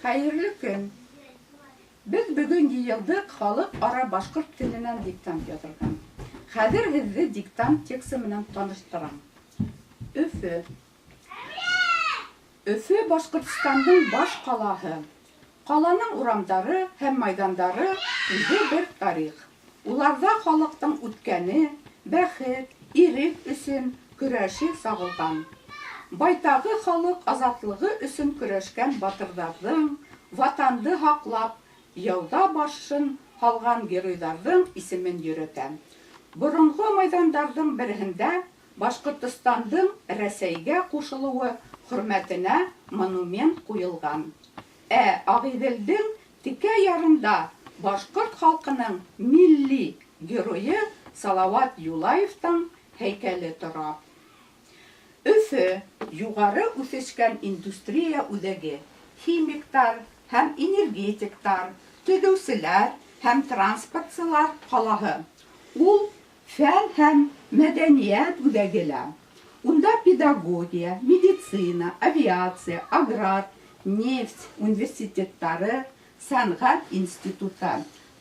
Хәйерле көн! Беҙ бөгөн йыйылдыҡ халыҡ-ара башҡорт теленән диктант яҙырға. Хәҙер һеҙҙе диктант тексты менән таныштырам. Өфө. Өфө Башҡортостандың баш ҡалаһы. Ҡаланың урамдары һәм майҙандары үҙе бер тарих. Уларҙа халыҡтың үткәне, бәхет, ирек өсөн көрәше сағылған. Байтағы халыҡ азатлығы өсөн көрәшкән батырҙарҙың, Ватанды һаҡлап, яуҙа башын һалған геройҙарҙың исемен йөрөтә. Боронғо майҙандарҙың береһендә Башҡортостандың Рәсәйгә ҡушылыуы хөрмәтенә монумент ҡуйылған. Ә Ағиҙелдең текә ярында башҡорт халҡының милли геройы Салауат Юлаевтың һәйкәле тора. Өфө, юғары үҫешкән индустрия үҙәге, химиктар һәм энергетиктар, төҙөүселәр һәм транспортсылар ҡалаһы. Ул фән һәм мәҙәниәт үҙәге лә. Унда педагогия, медицина, авиация, аграр, нефть университеттары, сәнғәт институты,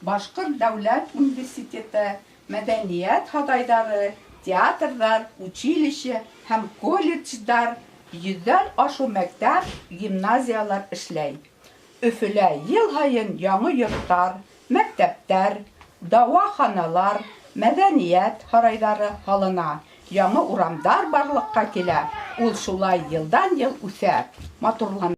Башҡорт дәүләт университеты, мәҙәниәт һарайҙары, театрҙар, училище һәм колледждар, йөҙҙән ашыу мәктәп, гимназиялар эшләй. Өфөлә йыл һайын яңы йорттар, мәктәптәр, дауаханалар, мәҙәниәт һарайҙары һалына, яңы урамдар барлыҡҡа килә, ул шулай йылдан-йыл үҫә, матурлана.